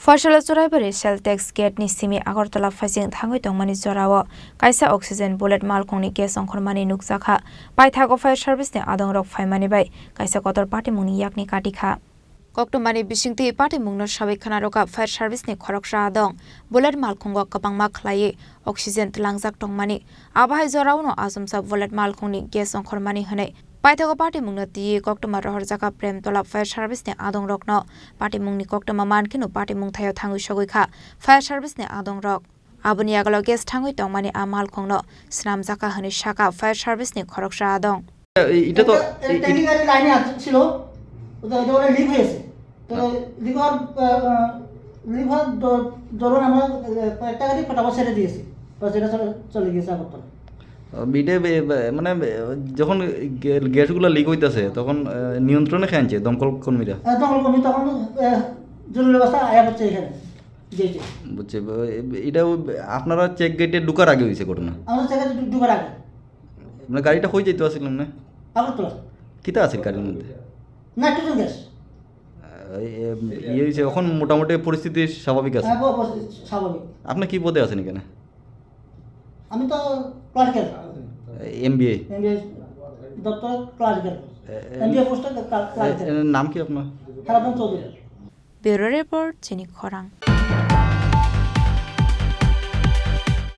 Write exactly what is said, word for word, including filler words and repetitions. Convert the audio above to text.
Phoisailo Churaibari Cell Text Gate ni simi Agartala phaising thangwi tongmani jorao kaisa oxygen bullet malkhungni gas ongkhormani nukjakha. Paithago fire service ni adongrok phaimani bai kaisa kotor patimungni yakni katikha. Koktwmani bisingtwi patimungno sawi khna rwkha fire service ni khoroksa adong bullet malkhungo kwbangma khlaiwi oxygen tlangjak tongmani. Abo hai jorao no achomsa bullet malkhungni gas ongkhormani hwnwi paithago patimungno twiwi koktwma rohorjakha Premtola fire service ni adongrokno. Patimungni koktwma mankheno patimung thaio thangwi sogwi kha fire service ni adongrok. Aboni yagulo gas thangwi tongmani a malkhungno swnamjakha hwnwi sakha fire service ni khoroksa adong. এটা তো এটা এ- এ- ট্যাঙ্কি গাড়ি লাইনে আসছিল, ওটা ওটা ওরা লিক হয়েছে। তো লিক হওয়ার লিক হওয়ার দ- দরুন আমরা আহ, কয়েকটা গাড়ি ফটাফট ছেড়ে দিয়েছি, বাস এটা চলে চলে গিয়েছে আগরতলা। আহ, এটা বে- বে- মানে বে- যখন গে- গ্যাসগুলো লিক হইতাছে তখন আহ, নিয়ন্ত্রণে খেয়ে আনছে দমকল কর্মীরা। আহ, দমকল কর্মী তখন আহ, জরুরি অবস্থা আয়া হচ্ছে এখানে। জি জি। বুঝছি। ব- এ- এটা ওই আপনারা চেক গেটে ঢুকার আগে হয়েছে ঘটনা? আমাদের চেক গেটে ঢু- ঢুকার আগে। মানে গাড়িটা হয়ে যেতে আসছিল না? আগরতলা। কিতা আছিল গাড়ির মধ্যে? Nitrogen gas. এই, এ, ইয়ে হয়েছে, এখন মোটামুটি পরিস্থিতি স্বাভাবিক আছে। হ্যাঁ, ব- ব- স্বাভাবিক। আপনি কি পদে আছেন এখানে? আমি তো ক্লার্কের। এমবিএ। এমবিএ দপ্তর ক্লার্কের। এ- এ- এমবিএ পোস্টে ক্লা- ক্লার্কের। এ- এর নাম কি আপনার? হারাধন Chowdhury. Bureau Report, Chini Khorang.